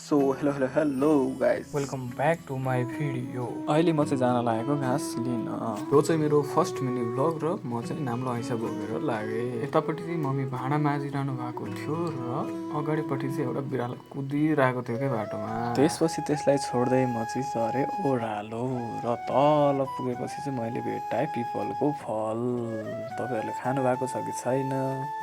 So hello guys, welcome back to my video. अहिले म चाहिँ जान लागेको घाँस लिन। यो चाहिँ मेरो फर्स्ट मिनी भ्लग र म चाहिँ नाम्लो हैसा बोकेर लागेँ। यतापट्टि चाहिँ मम्मी भाँडा माजिरहनु भएको थियो र अगाडिपट्टि चाहिँ एउटा बिरालो कुदिरहेको थियो क्या बाटोमा। त्यसपछि त्यसलाई छोड्दै म चाहिँ सरेँ ओह्रालो र तल पुगेपछि चाहिँ मैले भेटाएँ पिपलको फल। तपाईँहरूले खानु भएको छ कि छैन?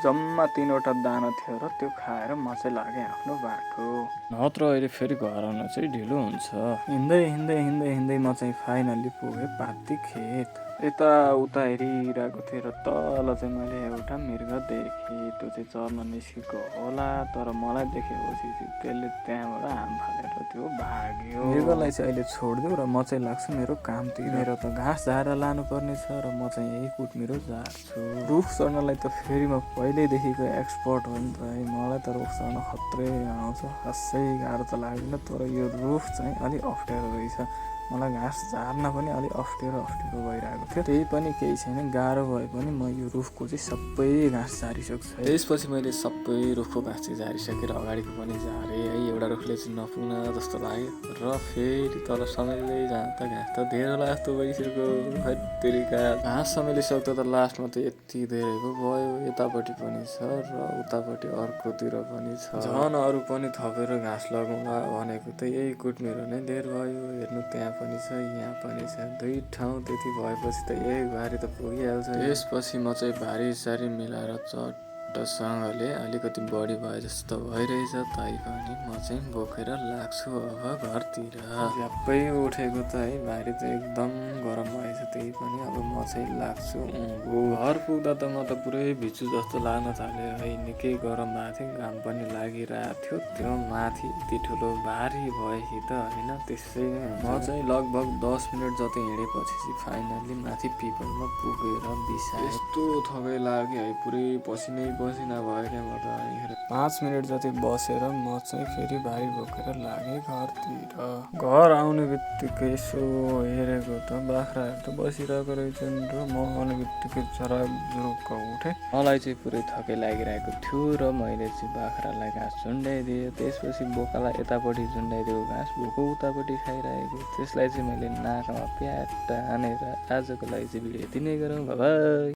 जम्मा 3वटा दाना थियो र त्यो खाएर म चाहिँ लागेँ आफ्नो बाटो। नत्र अहिले फेरि घर आउन चाहिँ ढिलो हुन्छ। हिँड्दै म चाहिँ फाइनल्ली पुगेँ पाती खेत। यता उता हेरिरहेको थिएँ र तल चाहिँ मैले एउटा मृग देखेँ। त्यो चाहिँ चर्न निस्केको होला, तर मलाई देखेपछि चाहिँ त्यसले त्यहाँबाट हाम फालेर त्यो भाग्यो। मृगलाई चाहिँ अहिले छोडिदियो र म चाहिँ लाग्छु मेरो कामतिर। मेरो त घाँस झारेर लानुपर्ने छ र म चाहिँ यही कुटमिरो झार्छु। रुख चढ्नलाई त फेरि म पहिल्यैदेखिको एक्सपर्ट हो नि त। मलाई त रुख चढ्न खत्रै आउँछ, खासै गाह्रो त लाग्दैन। तर यो रुख चाहिँ अलिक अप्ठ्यारो रहेछ। मलाई घाँस झार्न पनि अलिक अप्ठ्यारो भइरहेको थियो। त्यही पनि केही छैन, गाह्रो भए पनि म यो रुखको चाहिँ सबै घाँस झारिसक्छु। त्यसपछि मैले सबै रुखको घाँस चाहिँ झारिसकेर अगाडिको पनि झारेँ है। एउटा रुखले चाहिँ नपुग्न जस्तो लाग्यो र फेरि तल समेल्दै जाँदा घाँस त धेरै होला जस्तो भइसक्यो। हत्तेरिका घाँस समेलिसक्दा त लास्टमा त यति धेरै पो भयो। यतापट्टि पनि छ र उतापट्टि अर्कोतिर पनि छ। झन् अरू पनि थपेर घाँस लगाउँला भनेको त यही कुटमिरो नै धेर भयो। हेर्नु त्यहाँ पनि छ, यहाँ पनि छ, 2 ठाउँ। त्यति भएपछि त यही भारी त पुगिहाल्छ। त्यसपछि म चाहिँ भारी सारी मिलाएर चट्टसँगले अलिकति बढी भए जस्तो भइरहेछ, तैपनि म चाहिँ बोकेर लाग्छु अब घरतिर। झ्याप्पै उठेको त है, भारी त एकदम गरम भएछ। त्यही पनि अब म चाहिँ लाग्छु घर पुग्दा त म त पुरै भिज्छु जस्तो लाग्न थाल्यो है। निकै गरम भएको थियो, घाम पनि लागिरहेको थियो। त्यो माथि यति ठुलो भारी भएपछि त होइन, त्यसै म चाहिँ लगभग 10 मिनट जति हिँडेपछि चाहिँ फाइनल्ली माथि पिपलमा पुगेर बिसाएँ। यस्तो थकै लाग्यो है, पुरै पसिनै पसिना भयो क्या म त। 5 मिनट जति बसेर म चाहिँ फेरि भारी बोकेर लागेँ घरतिर। घर आउने बित्तिकै यसो हेरेको त बाख्राहरू त बसिरहेको रहेछन् र म आउने बित्तिकै जरा जुरुक्क उठेँ। मलाई चाहिँ पुरै थकै लागिरहेको थियो र मैले चाहिँ बाख्रालाई घाँस झुन्डाइदिएँ। त्यसपछि बोकालाई यतापट्टि झुन्डाइदिएको घाँस बोको उतापट्टि खाइरहेको। त्यसलाई चाहिँ मैले नाकमा प्याट्ट हानेर आजको लागि चाहिँ भिडियो यति नै गरौँ। बाइ।